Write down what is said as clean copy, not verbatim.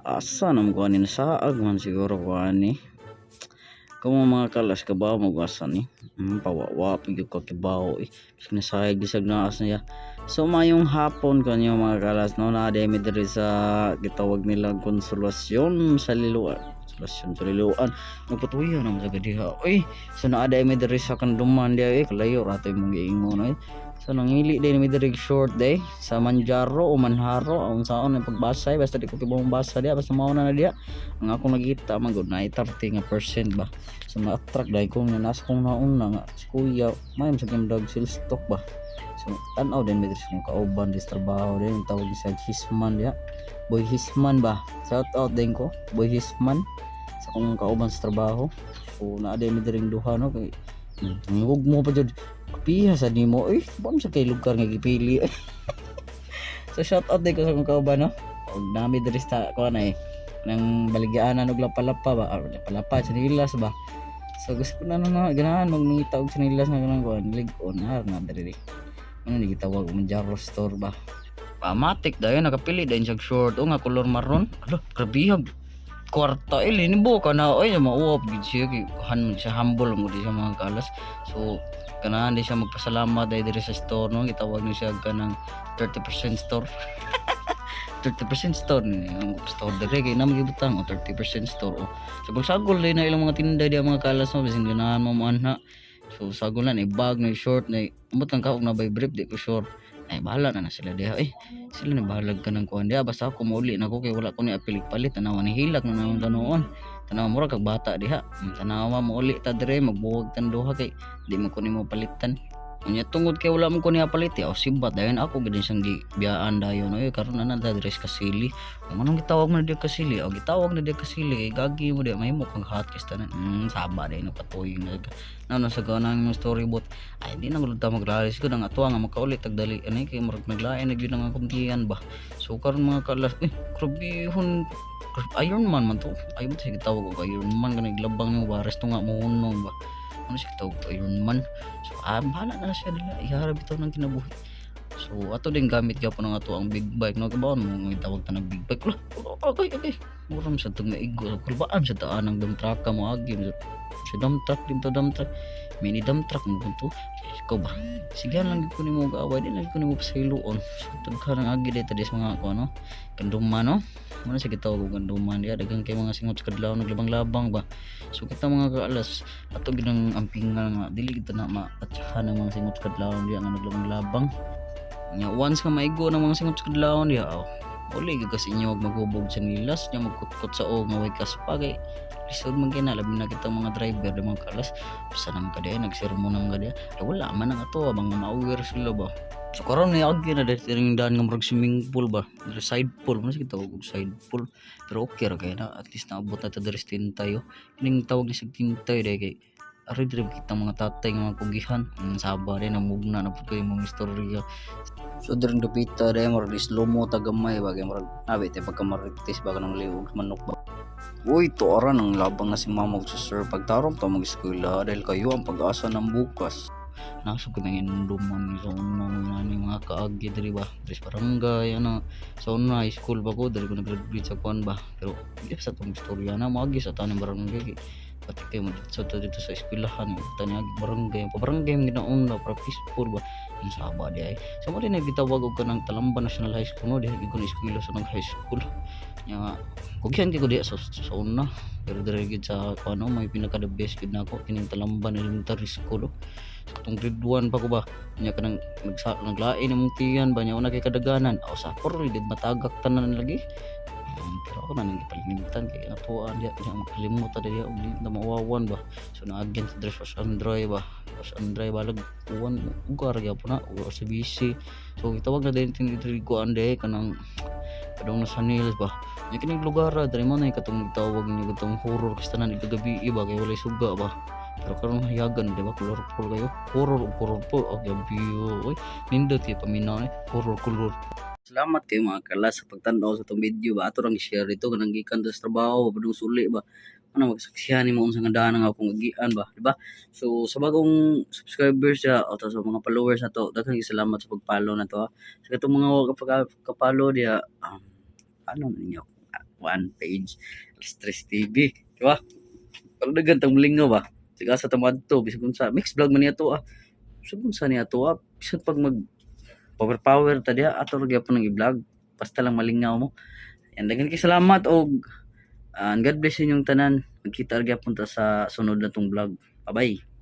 Asa na mo ko ani, nasaag man siguro ko ani. Kamo, mga kalas, kabaw mo asa ni. Pawawa pud ko kibaw eh. Nasayag bisag naas niya. So mayong hapon kanyo, mga kalas, no, naa mi diri sa gitawag nilang Konsolasyon sa Liloan. Konsolasyon sa Liloan. Nagpatuyo naman sa gadiha. Uy, so naa mi diri sa Kanduman diha eh, kalayo ra to imong giingon eh. So nangili din mi diri short day sa Manjaro o Manharo ang saon ang pagbasa eh, basta di ko kibawong basa diha, basta mao na na diha. Ang akong nakita man gud na 30 nga percent ba. So na-attract dahil ko nga nasa kong nauna nga si kuya may sa dog sales stock ba. So tan-aw din mi diri sa akong kauban di sa trabaho din, tawag siya Hisman diha. Boy Hisman ba? Shout out din ko Boy Hisman sa akong kauban sa trabaho. So naa din mi diri duha, no, kay hug mo pa jud kapiha sa nimo eh, ba sa kay lugar nga gipili. So shout out din ko sa akong kauban, no, og nami diri sa kuan eh nang baligyaanan og lapalapa ba or lapalapa tsinelas ba. So gusto ko na na ganahan magmangita og tsinelas nga kanang kuan lig-on har na diri, ano ni gitawag, Manjaro store ba. Pamatik dayon nakapili dayon siya short o nga color maroon. Alo, grabihag kwarta eh, linibo ka na oy, mauwap gid siya kay han siya, humble mo di siya, mga kalas. So kanahan di siya magpasalamat dahil diri sa store, no, gitawag ni siya kanang 30% store. 30% store ni ang store diri kay na magibutang o 30% store o. So pagsagol din na ilang mga tinda di, mga kalas, no, bisin ganahan mo mo anha. So sagol na ni bag, ni short, ni ambot lang ka og na by brief, di ko sure ay bahala na na sila diha eh, sila na bahalag ka ng kuan diha, basta ako mauli na ko kay wala ko ni apilig palit. Tanawa ni hilak na naman tanuon, tanawa mura kag bata diha. Tanawa mauli ta dire, magbuwag tan duha kay di mo ko nimo palitan. Unya tungod kay wala mo ko niya palit o sibat dayon ako gid siyang gibiyaan dayon oy. Karon na na diri sa Kasili. Kung anong gitawag mo na diya Kasili o gitawag na diya Kasili kay gagi mo diya mahimo kang hot kiss tanan. Saba dayon patuyo na na sa ganang imong storybook ay di na gud ta maglalis ko nang ato nga makauli tagdali ani kay murag naglain na gyud ang akong tiyan ba. So karon, mga kalas eh, grabehon Iron Man man to ay mo sige tawag og Iron Man kanang labang nimo ba, resto nga mohunong ba, ano siya tawag, Iron Man. So ah, bahala na siya nila, ihara bitaw ng kinabuhi. So ato din gamit gyapon ang ato ang big bike, no, kabaon mo nga tawag ta ng big bike. Lah, okay, mura man sa tong maigo kulbaan sa taan ng dump truck mo agi sa dump truck din to, dump truck, mini dump truck mo to. Ikaw ba, sige lang gid ko nimo gaaway, di lang gid ko nimo pasayloon. So daghan ang agi dito sa mga ko no Kanduman, no, muna sa gitawag og Kanduman diha, daghan kay mga singot sa kadlawon naglabang-labang ba. So kita, mga kaalas, ato ginang ampingan nga dili kita na matatsahan ng mga singot sa kadlawon diha nga naglabang-labang nya. Once nga maigo ng mga singot sa kadlawon diha, oh, uli gyud kasi inyo og maghubog sa nilas nya, magkutkot sa og nga way kaspa kay lisod man kay na, labi na kitang mga driver di, mga kalas. Basta naman ka diha nagsermon naman ka diha ay wala man ang ato abang nga ma-aware sila ba. So karon ni agi na diri ring daan nga murag swimming pool ba. Diri side pool man sige tawag og side pool, pero okay ra kay na, at least naabot na ta diri sa Tintay oh. Kining tawag ni sa Tintay dai kay ari diri kita mga tatay nga mga kugihan. Saba din ang mugna na pud kayo mong istorya. So diri dapita dai murag slow mo ta gamay ba kay murag abi tay pagka marites ba kanang liog manok ba. Uy, tuara ng labang na si mama sa sir pagtarong ta mag-eskwela dahil kayo ang pag-asa ng bukas. Nasa ko nang induman ni sa una mga ni mga kaagi diri ba. Diri sa barangay ano. Sa una high school ba ko diri ko nag-graduate sa kuan ba. Pero di sa tong istorya na moagi sa taning barangay kay pati kayo mo dito sa dito sa eskwelahan tani agi barangay pa, barangay man ginauna para peaceful ba. Ang saba di ay. So mo din gitawag og kanang Talamba National High School, no, diha gid ko na eskwela sa nag high school. Nya kugyan kay ko diha sa una, pero diri gid sa ano may pinaka the best gid nako kining Talamban Elementary School, oh. So katong grade 1 pa ko ba nya kanang naglain imong tiyan ba nya una kay kadaganan o sa por gid matagak tanan lagi. Pero ako na nang gipalimtan kay atuan diha diha makalimot ta diha og di na mauwawan ba. So naagyan sa dress was Androy ba, was Androy balag uwan ugar gyapon na o sa BC. So gitawag na din diri kuan diha kanang padung na sa Nils ba. Nya kining lugar ra diri mo na katong gitawag ni katong horror kasi tanan kagabi ba kay walay suga ba. Pero karon hayagan di ba, colorful kayo, horror ug colorful og gabi oy, nindot kay paminaw ni horror color. Salamat kayo, mga kalas, sa pagtan-aw sa atong video ba. Ato rang i-share dito kanang gikan sa trabaho ba, padung suli ba. Ano magsaksihan nimo unsa nga daan ang akong agian ba, di ba? So sa bagong subscribers ya o sa mga followers na to, daghang salamat sa pag-follow na to, ha. Sa katong mga wa ka-follow diha, ano ninyo? kuan page, Alas Tres TV, di ba? Pero daghan tang malingaw ba. Sige sa tamad to, bisag unsa, mix vlog man niya to ah. Bisag unsa niya to ah, bisan pag mag power power ta diha, ato ra gyapon ang i-vlog. Basta lang malingaw mo. Yan, daghan kay salamat og and God bless inyong tanan. Magkita ra gyapon ta sa sunod na tong vlog. Bye bye.